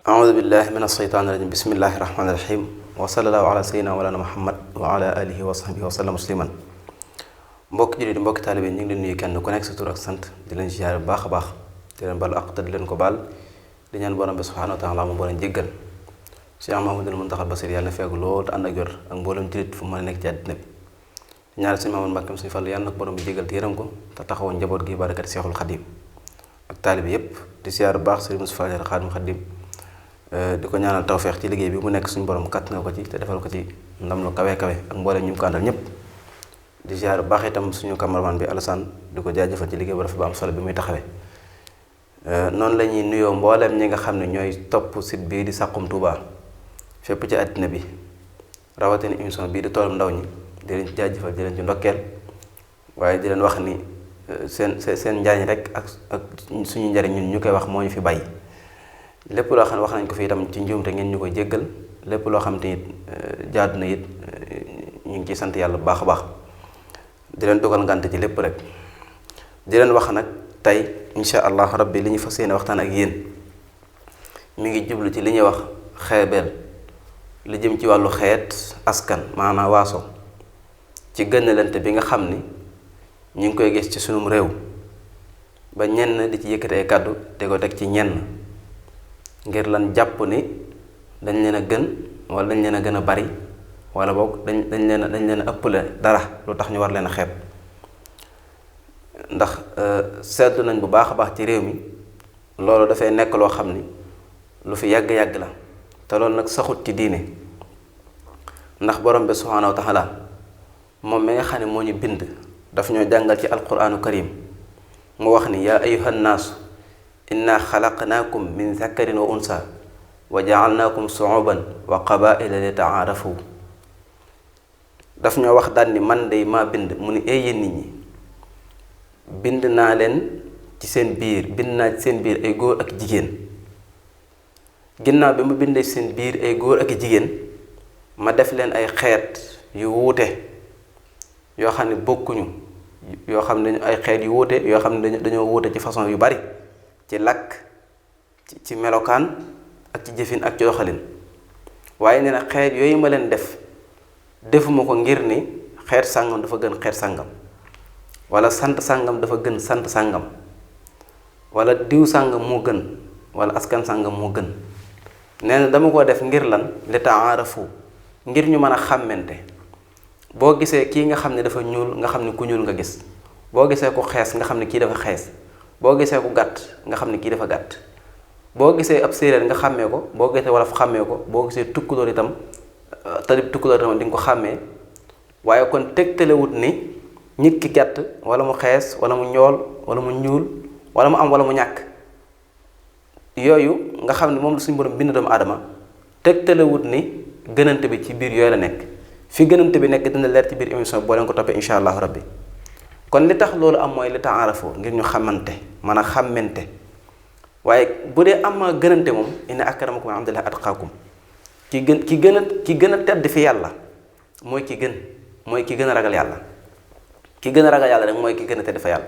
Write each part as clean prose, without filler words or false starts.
أعوذ بالله من الشيطان الرجيم بسم الله الرحمن الرحيم وصلى الله على سيدنا مولانا محمد وعلى آله وصحبه وسلم مسلما mbokk jullit mbokk taalibe ñu ngi leen nuyu kenn ku nekk sa tur ak sant di leen ziyaar bu baax a baax di leen balu àq te di leen ko baal di ñaan borom bi subhaanahu wa taala mu boole jéggal Cheikh Mouhamadoul Mountakha Bassir yàlla na fekk lool te ànd ak wér ak mboolem jullit fu mu mën a nekk ci àddina bi ñaari suñu Mamadou Mbàkke suñu Fallu yàlla na borom bi jéggal te yërëm ko te taxawoon njaboot gi barakat Seexul Xadim ak taalibe yépp di ziyaar bu baax Sëriñ Moustapha Diarra Xaadim Xadim di ko ñaanal tawfeex ci liggéey bi mu nekk suñu borom kàtt na ko ci te defal ko ci ndam lu kawe kawe ak mboolem ñu ko àndal ñëpp di ziar bu baax itam suñu cameraman bi Alassane di ko jaajëfal ci liggéey bu rafet bu am solo bi muy taxawee noonu la ñuy nuyoo mboolem ñi nga xam ne ñooy topp site bii di Saxum Touba fépp ci àddina bi rawatina émission bii di toolum ndaw ñi di leen ci jaajëfal di leen ci ndokkeel waaye di leen wax ni seen njariñ rek ak suñu njariñ ñun ñu koy wax moo ñu fi bàyyi. lépp loo xam ne wax nañ ko fi itam ci njuumte ngeen ñu koy jéggal lépp loo xam te it jaadu na it ñu ngi ciy sant yàlla bu baax a baax di leen dogal ngànt ci lépp rek di leen wax nag tey insha allah rabbi li ñu fas yéene waxtaan ak yéen mi ngi jublu ci li ñuy wax xeebeel li jëm ci wàllu xeet askan maanaam waaso ci gënalante bi nga xam ni ñu ngi koy gis ci sunum réew ba ñenn di ci yëkkati ay kàddu te ko teg ci ñenn ngir lan jàpp ni dañ leen a gën wala dañ leen a gën a bari wala boog dañ leen a ëppale dara lu tax ñu war leen a xeeb ndax seetlu nañ bu baax a baax ci réew mi loolu dafay nekk loo xam ni lu fi yàgg-yàgg la te loolu nag saxut ci diine ndax borom bi subhaanahu wa taala moom mi nga xam ne moo ñu bind daf ñoo jàngal ci alquraanu karim mu wax ni yaa ayyuhan naasu inna xalaqnaakum min zakarin wa unsa wa jaalnaakum suuban wa qabaila li taarafu daf ñoo wax daal ni man de maa bind mu ni yéen nit ñi bind naa leen ci seen biir bind naa ci seen biir ay góor ak jigéen ginnaaw bi mu bindee ci seen biir ay góor ak jigéen ma def leen ay xeet yu wuute yoo xam ne bokkuñu yoo xam ne ay xeet yu wuute yoo xam ne dañoo wuute ci façon yu bari ci làkk ci melokaan ak ci jëfin ak ci doxalin waaye nee na xeet yooyu ma leen defuma ko ngir ni xeet sàngam dafa gën xeet sàngam wala sant sàngam dafa gën sant sàngam wala diw sàngam moo gën wala askan sàngam moo gën nee na dama ko def ngir lan li taarafu ngir ñu mën a xàmmante boo gisee kii nga xam ne dafa ñuul nga xam ne ku ñuul nga gis boo gisee ku xees nga xam ne kii dafa xees boo gisee ku gàtt nga xam ne kii dafa gàtt boo gisee ab séeréer nga xàmmee ko boo gisee wolof xàmmee ko boo gisee tukkulóor itam talib tukkulóor itam di nga ko xàmmee waaye kon tegtalewut ni nit ki gàtt wala mu xees wala mu ñool wala mu ñuul wala mu am wala mu ñàkk yooyu nga xam ne moom la suñu borom bind doomu aadama tegtalewut ni gënante bi ci biir yooyu la nekk fi gënante bi nekk dina leer ci biir émission boo leen ko toppee insha allahu rabbi kon li tax loolu am mooy li taarafu ngir ñu xamante mën a xàmmente waaye bu dee am gënante moom inna akramakum indallahi atqaakum ki gën a tedd fi yàlla mooy ki gën a ragal yàlla ki gën a ragal yàlla rek mooy ki gën a tedd fa yàlla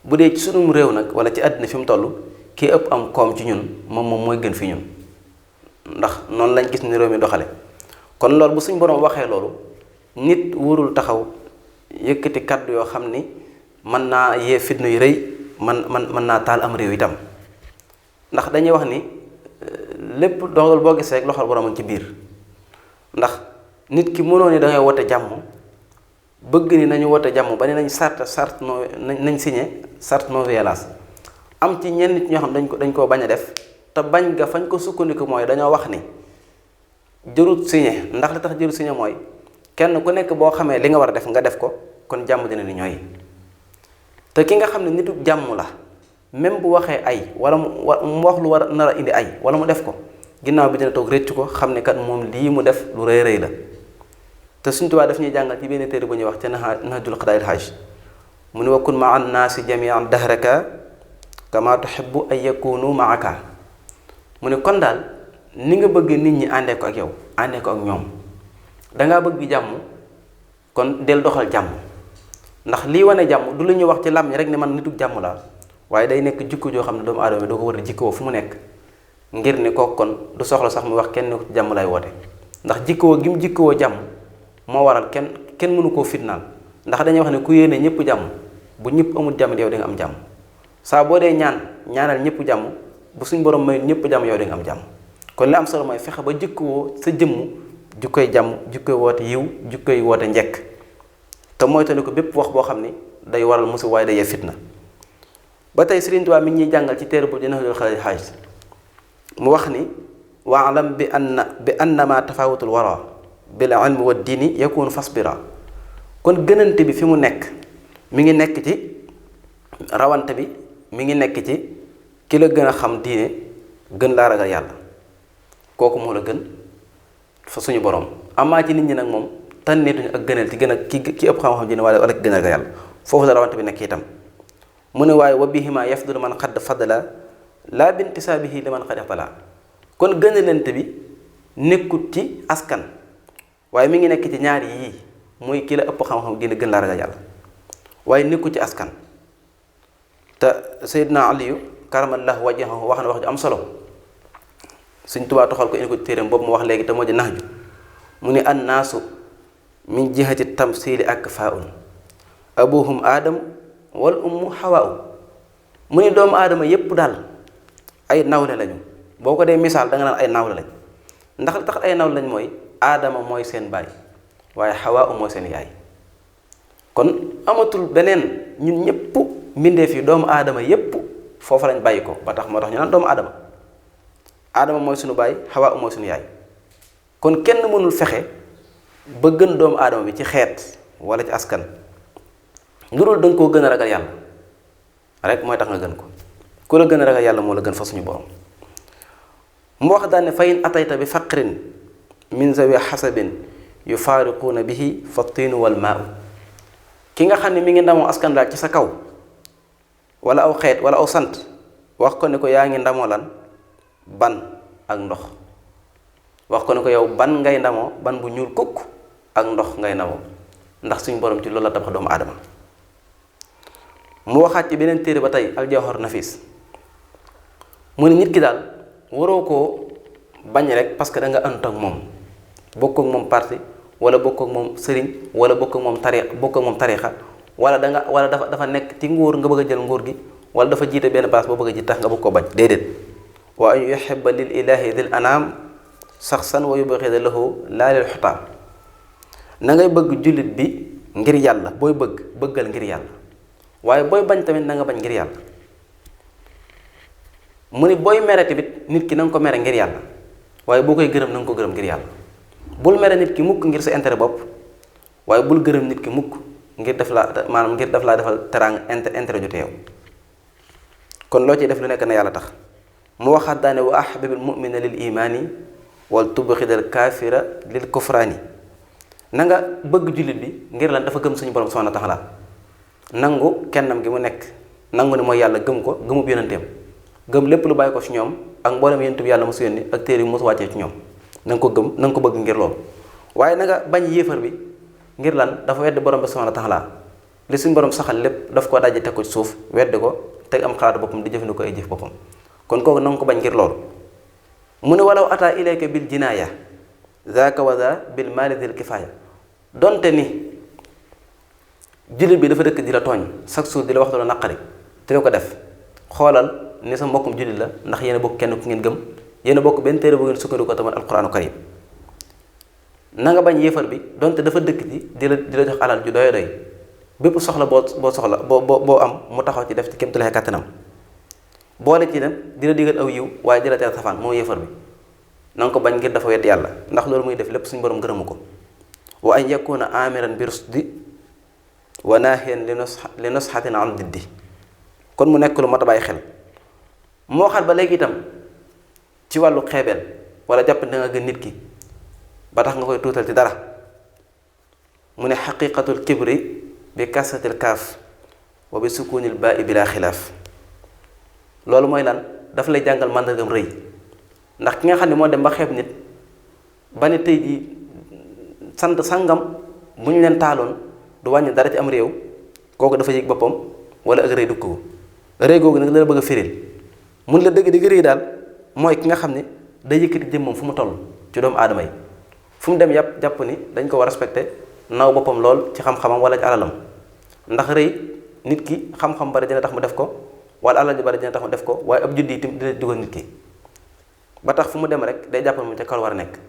bu dee ci sunum réew nag wala ci àddina fi mu toll ki ëpp am koom ci ñun moom mooy gën fi ñun ndax noonu lañ gis ni réew mi doxale kon loolu bu suñ borom waxee loolu nit wurul taxaw yëkkati kàddu yoo xam ni mën naa yee fitna yu rëy mën naa taal am réew itam ndax dañuy wax ni lépp dogal boo gisee rek loxol borom ci biir. ndax nit ki mënoo ni da ngay wote jàmm bëgg ni nañu wote jàmm ba ne nañ sart non nañ signé charte non violence am ci ñenn nit ñoo xam dañ koo bañ a def te bañ ga fañ ko sukkandiku mooy dañoo wax ni jërut signé ndax li tax jërut signé mooy kenn ku nekk boo xamee li nga war a def nga def ko kon jàmm dina ni ñooy te ki nga xam ne nitu jàmm la même bu waxee ay wala mu wax lu war a nar a indi ay wala mu def ko ginnaaw bi dina toog rëcc ko xam ne kat moom lii mu def lu rëy rëy la te Sëriñ Tuubaa daf ñuy jàngal ci benn téere bu ñuy wax ca Nahjul Qadaa'il Haaj mu ne wa kun maa annaasi jamii'an dahraka kama tuhibbu an yakunu maaka mu ne kon daal ni nga bëgg nit ñi àndee ko ak yow àndee ko ak ñoom dangaa bëgg jàmm kon del doxal jàmm ndax lii wane jàmm du lu ñuy wax ci làmmiñ rek ne man nitu jàmm laa waaye day nekk jikko joo xam ne doomu aadama doo ko war a jikkoo fu mu nekk ngir ni kooku kon du soxla sax mu wax kenn ko ci jàmm lay woote ndax jikkoo gi mu jikkoo jàmm moo waral kenn mënu koo fitnaal ndax dañuy wax ne ku yéene ñëpp jàmm bu ñëpp amul jàmm yow di nga am jàmm saa boo dee ñaanal ñëpp jàmm bu suñ borom may ñëpp jàmm yow di nga am jàmm kon li am solo mooy fexe ba jikkoo sa jëmm jukkoy jàmm jukkoy woote yiw jukkoy woote njekk te moytandi ko bépp wax boo xam ni day waral musu waaye day yee fitna ba tey Sëriñ Tuubaa mi ñuy jàngal ci téere bu dina Qadaa'il Haaj mu wax ni waalam bi anna ma tafawutul wara bil ilmi wa diini yakunu fasbira kon gënante bi fi mu nekk mi ngi nekk ci rawante bi mi ngi nekk ci ki la gën a xam diine gën laa ragal yàlla kooku moo la gën fa suñu borom amaa ci nit ñi nag moom tànneetuñu ak gënal ci gën a ki ëpp xam-xam diine wala ki gën a ragal yàlla foofu la rawante bi nekk itam mu ne waaye wa bihima yafdulu man xadd fadla laa bintisaabihi li man xad ixtala kon gënalante bi nekkut ci askan waaye mi ngi nekk ci ñaar yii muy ki la ëpp xam-xam dina gën laa ragal yàlla waaye nekkut ci askan te Seydina Aliyu karamallahu wajhahu wax na wax ju am solo Sëriñ Tuubaa toxal ko indi ko ci téeram boobu mu wax léegi te moo di Nahju mu ni annaasu min jihati tamsili akfaa'un abuhum aadam wal ummu hawaa'u mu ni doomu aadama yépp daal ay nawle lañu boo ko dee misaal da nga naan ay nawle lañ ndax li tax ay nawle lañ mooy aadama mooy seen baay waaye xawaa mooy seen yaay kon amatul beneen ñun ñëpp mbindeef yi doomu aadama yépp foofu lañ bàyyi ko ba tax moo tax ñu naan doomu aadama aadama mooy suñu baay xawaa mooy suñu yaay kon kenn mënul fexe ba gën doomu aadama bi ci xeet wala ci askan lu dul danga koo gën a ragal yàlla rek mooy tax nga gën ko ku la gën a ragal yàlla moo la gën fa suñu borom mu wax daal ne fa in atayta bi faqrin min zawi xasabin yufaariquuna bihi fa tiinu wal maau ki nga xam ne mi ngi ndamoo askan daal ci sa kaw wala aw xeet wala aw sant wax ko ne ko yaa ngi ndamoo lan ban ak ndox wax ko ne ko yow ban ngay ndamoo ban bu ñuul kukk ak ndox ngay ndamoo ndax suñu borom ci loolu la tabax doomu aadama mu waxaat ci beneen téere ba tey aljawhar nafis mu ne nit ki daal waroo koo bañ rek parce que da nga ànd ak moom bokk ak moom parti wala bokk ak moom sëriñ wala bokk ak moom tariixa wala dafa nekk ci nguur nga bëgg a jël nguur gi wala dafa jiite benn place boo bëgg a jiite tax nga bëgg koo bañ déedéet wa an yuhibba lil ilahi dil anam saxsan wa yubghida lahu laa lil xutaam na ngay bëgg jullit bi ngir yàlla booy bëggal ngir yàlla waaye booy bañ tamit na nga bañ ngir yàlla mu ni booy mere tamit nit ki na nga ko mere ngir yàlla waaye boo koy gërëm na nga ko gërëm ngir yàlla bul mere nit ki mukk ngir sa intérêt bopp waaye bul gërëm nit ki mukk ngir def laa defal teraanga intérêt ju teew kon loo ciy def lu nekk na yàlla tax mu waxaat daane wa ahbibil mu'mina lil imaani wal tubxidal kaafira lil kufraani na nga bëgg jullit bi ngir lan dafa gëm suñu borom subhaanahu wa taala nangu kennam gi mu nekk nangu ne mooy yàlla gëm ko gëmub yonenteem gëm lépp lu bàyyi ko ci ñoom ak mboolem yonent bi yàlla mosu yónni ak téere yi mosu wàccee ci ñoom na nga ko gëm na nga ko bëgg ngir loolu waaye na nga bañ yéefar bi ngir lan dafa wedd borom bi subhaanahu wa taala li suñu borom saxal lépp daf ko dajje teg ko ci suuf wedd ko teg am xalaatu boppam di jëfandikoo ay jëf boppam kon kooku na nga ko bañ ngir loolu mu ne walaw ataa ilayka bil jinaaya zaaka wa za bil maali dil kifaaya donte ni jullit bi dafa dëkk di la tooñ chaque jour di la wax la naqari te ko def xoolal ni sa mbokkum jullit la ndax yéen a bokk kenn ku ngeen gëm yéen a bokk benn téere bu ngeen sukkandiku tamit alquraanu karim na nga bañ yéefar bi donte dafa dëkk ci di la jox alal ju doy doy bépp soxla boo soxla boo am mu taxaw ci def ci kéem tolluwaay kàttanam boole ci dem di la digal aw yiw waaye di la tere safaan moom yéefar bi na nga ko bañ ngir dafa wedd yàlla ndax loolu muy def lépp suñu borom gërëmu ko wa an yakuna amiran bi rusdi wa naahiyan li nusxatin an diddi kon mu nekk lu mat a bàyyi xel moo waxaat ba léegi itam ci wàllu xeebeel wala jàpp da nga gën nit ki ba tax nga koy tuutal ci dara mu ne xaqiqatul kibri bi kasratil kaaf wa bi sukunil baa i bila xilaaf loolu mooy lan daf lay jàngal màndargam rëy ndax ki nga xam ne moo dem ba xeeb nit ba ne tey jii sant sangam bu ñu leen taaloon du wàññi dara ci am réew kooku dafa yëg boppam wala ak rëy dugg ko rëy googu nag la bëgg a firil mun la dëgg di rëy daal mooy ki nga xam ne day yëkkati jëmmam fu mu toll ci doomu aadama yi fu mu dem jàpp ni dañ ko war a respecté naw boppam lool ci xam-xamam wala ci alalam ndax rëy nit ki xam-xam bari dina tax mu def ko wala alal ji bari dina tax mu def ko waaye ab juddi itam dina dugal nit ki ba tax fu mu dem rek day jàpp mu ca kaw war a nekk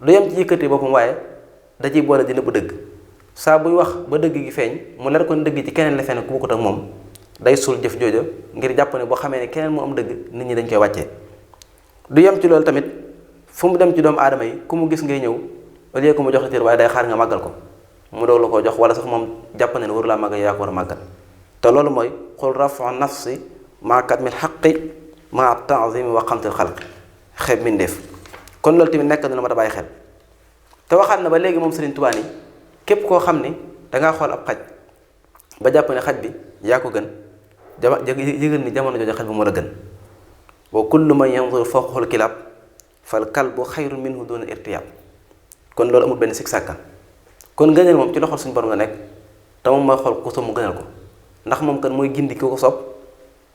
du yem ci yëkkati boppam waaye da ciy boole dina bu dëgg saa buy wax ba dëgg gi feeñ mu leer ko dëgg ci keneen la fenn ku bokkut ak moom day suul jëf jooja ngir jàpp ne boo xamee ne keneen moo am dëgg nit ñi dañ koy wàccee du yem ci loolu tamit fu mu dem ci doomu aadama yi ku mu gis ngay ñëw au lieu que mu jox la cër waaye day xaar nga màggal ko mu doog la koo jox wala sax moom jàpp ne waru laa màggal yaa ko war a màggal te loolu mooy xul rafu nafsi maa katmil xaqi maa taazimi wa xamtil xalq xeeb mbindeef kon loolu tamit nekk na lu ma ta bàyyi xel te waxaat na ba léegi moom Sëriñ Tuubaa ni képp koo xam ni dangaa xool ab xaj ba jàpp ne xaj bi yaa ko gën yëgal ni jamono jooju xaj bu moo la gën wa kullu man yanzur fawqahul kilaab fal kalbu xayrun minhu duna irtiyaab kon loolu amul benn sik sàkka kon gënal moom ci loxol suñu borom la nekk te moom mooy xool ku ko soob mu gënal ko ndax moom kan mooy gindi ki ko soob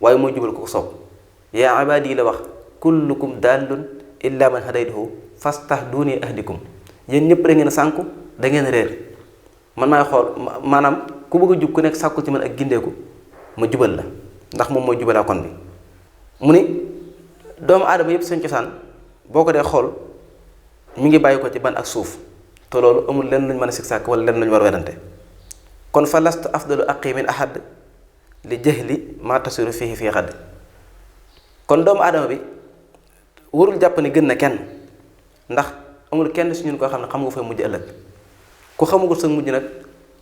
waaye mooy jubal ku ko soob yaa ibaadi la wax kullukum dallun illa man hadaytuhu fastahduni ahdikum yéen ñëpp da ngeen sànku da ngeen réer man maay xool maanaam ku bëgg a jub ku nekk sàkku ci man ak gindeeku ma jubal la ndax moom mooy jubalaa kon bi mu ni doomu aadama yëpp seen cosaan boo ko dee xool mi ngi bàyyi ko ci ban ak suuf te loolu amul lenn luñ mën a sik sàkk wala lenn luñ war a wedante kon fa lastu afdalu aqi min ahad li jahli ma tasiru fihi fii xadd kon doomu aadama bi warul jàpp ni gën na kenn ndax amul kenn si ñun koo xam ne xam nga fay mujj ëllëg ku xamagul sa mujj nag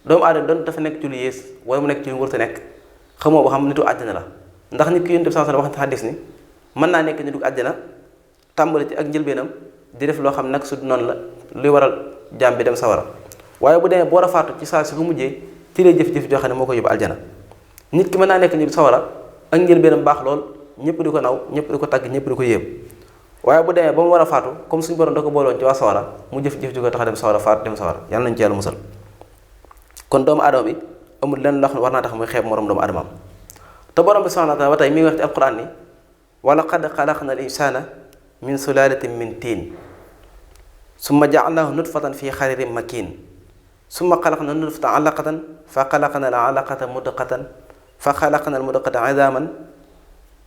doomu aadama doon dafa nekk ci lu yées wala mu nekk ci lu wërta nekk xamoo ba xam nitu àjjana la ndax nit ki yonent bi sallallahu alayhi wasallam wax na xadis ni mën naa nekk nitu àjjana tàmbali ci ak njëlbeenam di def loo xam nag su noonu la luy waral jaam bi dem sawara waaye bu demee boo rafaatu ci saa si bu mujjee ci lay jëf-jëf joo xam ne moo ko yóbbu aljana nit ki mën naa nekk nitu sawara ak njëlbeenam baax lool ñëpp di ko naw ñëpp di ko tagg ñëpp di ko yéem waaye bu demee ba mu war a faatu comme suñu borom da ko booloon ci waa sawara mu jëf-jëf ji ko tax a dem sawara faatu dem sawara yàlla nañu ci yàlla musal kon doomu aadama bi amul lenn loo xam ne war naa tax muy xeeb moroom doomu aadamaam te borom bi subhanahu wa taala ba tey mi ngi wax ci alquran ni wa laqad xalaqna al insana min sulalatin min tiin summa jaalnaahu nutfatan fi xaririn makin summa xalaqna nutfatan alaqatan fa xalaqna al alaqata mudqatan fa xalaqna al mudqata idaman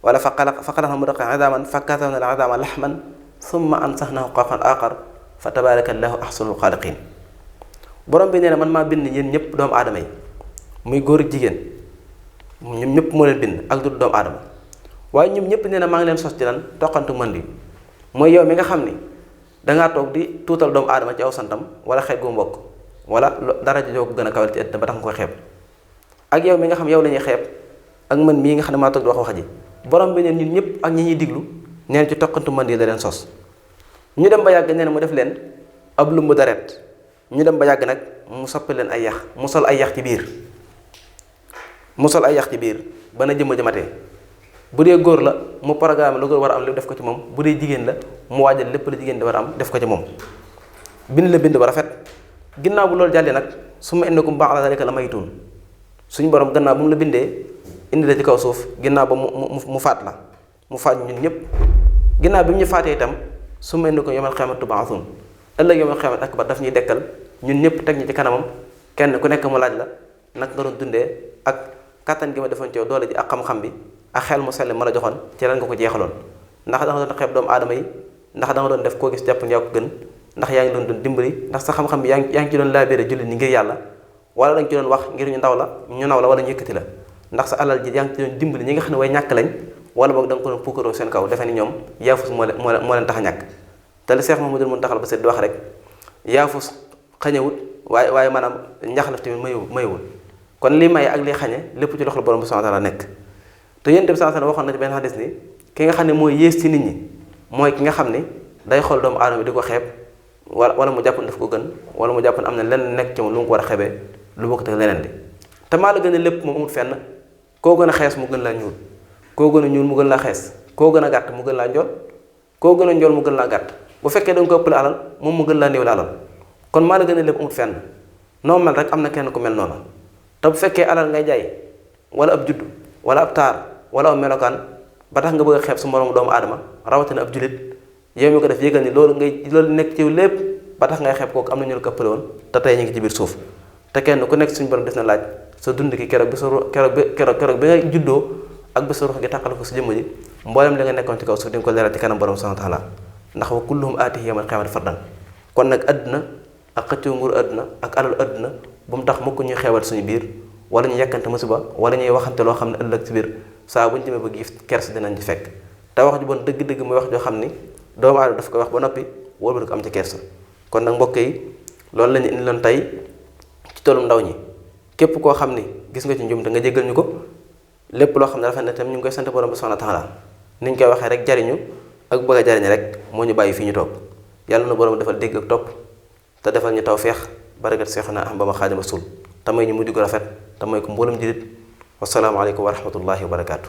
wala fa xalaqna al mudqata idaman fa kasawna al idama laxman summa ansaxnahu xalqan axar fa tabaraka allahu axsanul xaaliqin borom bi nee na man maa bind yéen ñëpp doomu aadama yi muy góor ak jigéen ñoom ñëpp moo leen bind ak du doomu aadama waaye ñoom ñëpp nee na maa ngi leen sos ci lan toqantu mën di mooy yow mi nga xam ni dangaa toog di tuutal doomu aadama ci aw santam wala xeet gu mbokk wala dara joo ko gën a kawal ci àddina ba tax nga koy xeeb ak yow mi nga xam yow la ñuy xeeb ak man mii nga xam ne maa toog di wax ji borom bi neen ñun ñëpp ak ñi ñuy diglu neen ci toqantu mën di la leen sos ñu dem ba yàgg nee na mu def leen ab lumbu daret ñu dem ba yàgg nag mu soppi leen ay yax mu sol ay yax ci biir ba na jëmatee bu dee góor la mu programme la góor war a am lépp def ko ci moom bu dee jigéen la mu waajal lépp la jigéen di war a am def ko ci moom bind la bind ba rafet ginnaaw bu loolu jàllee nag su ma innakum ba'da zalika la maytuun suñu borom gannaaw bu mu la bindee indi la ci kaw suuf ginnaaw ba mu faat la mu faat ñun ñëpp ginnaaw bi mu ñu faatee itam su ma innakum yawmal qiyaamati tub'athuun ëllëg yawmal qiyaamati akbar daf ñuy dekkal ñun ñëpp teg ñi ci kanamam kenn ku nekk mu laaj la nag nga doon dundee ak kattan gi ma defoon ci yow doole ji ak xam-xam bi ak xel mu sell ma la joxoon ci lan nga ko jeexaloon ndax da nga doon xeeb doomu aadama yi ndax da nga doon def koo gis jàpp yaa ko gën, ndax yaa ngi doon dimbali, ndax sa xam-xam bi yaa ngi ci doon laabéré jullit ñi ngir yàlla, wala da nga ci doon wax ngir ñu naw la wala ñu yëkkati la, ndax sa alal ji yaa ngi ci doon dimbali ñi nga xam ne way ñàkk lañ, wala boog da nga ko doon pukkaroo seen kaw defe ni ñoom yaafus moo leen tax a ñàkk. te li Seex Mamadu Muntaxa Basiir di wax rek, yaafus xañewut waaye maanaam njaxlaf tamit mayewul. kon li maye ak li xañe lépp ci loxol borom bi subhaanahu wa taala nekk. te Yonent bi sallallahu alayhi wa sallam waxoon na ci benn xadis ni ki nga xam ne mooy yées ci nit ñi mooy ki nga xam ni day xool doomu aadama di ko xeeb, wala mu jàpp ne daf ko gën, wala mu jàpp ne am na lenn nekk ci moom lu mu ko war a xeebee lu bokk te leneen di. te maa la gën a lépp moom amul fenn, koo gën a xees mu gën laa ñuul, koo gën a ñuul mu gën laa xees, koo gën a gàtt mu gën laa njool, koo gën a njool mu gën laa gàtt. bu fekkee da nga ko ëppale alal moom mu gën laa néew la alal. kon maa la gën a lépp amul fenn, noo mel rek am na kenn ku mel noonu. te bu fekkee alal ngay jaay, wala ab judd, wala ab taar, wala ab melokaan, ba tax nga bëgg a xeeb su moromu doomu aadama rawatina ab julit, yow mi ko def yëgal ni loolu nekk ci lépp ba tax ngay xeeb kooku am na ñu la ko ëppale woon te tey ñu ngi ci biir suuf. te kenn ku nekk suñu borom des na laaj sa dund ki keroog bi nga juddoo ak bi sa ruux gi tàqal ko sa jëmm ji, mboolem li nga nekkoon ci kaw suuf di nga ko leeral ci kanam borom subhaanahu wa taala, ndax wa kulluhum aatihi yawmal qiyaamati fardan. kon nag àdduna ak xëccoo nguuru àdduna ak alal àdduna bu mu tax mukk ñuy xeewal suñu biir, wala ñu yàkkante musiba, wala ñuy waxante loo xam ne ëllëg ci biir saa bu ñu demee ba giif kers dinañ ci fekk. te wax ju bon dëgg-dëgg muy wax joo xam ni doomu aadama daf ko wax ba noppi wóolu ko am ci kersa. kon nag mbokk yi loolu la ñu indi loon tey ci tollu ndaw ñi. képp koo xam ni gis nga ci njum te nga jéggal ñu ko, lépp loo xam ne rafet na tam ñu ngi koy sant borom bi subhaanahu wa taala. ni ñu koy waxee rek jariñu ak bëgg a jariñ rek moo ñu bàyyi fii ñu toog. yàlla na borom defal dégg ak topp te defal ñu tawfeex barakat Seexuna Ahmadu Bamba Xaadimu Rasuul te may ñu mujj gu rafet te may ko mboolem jullit. wassalaamu aleykum wa rahmatullahi wa barakaatu.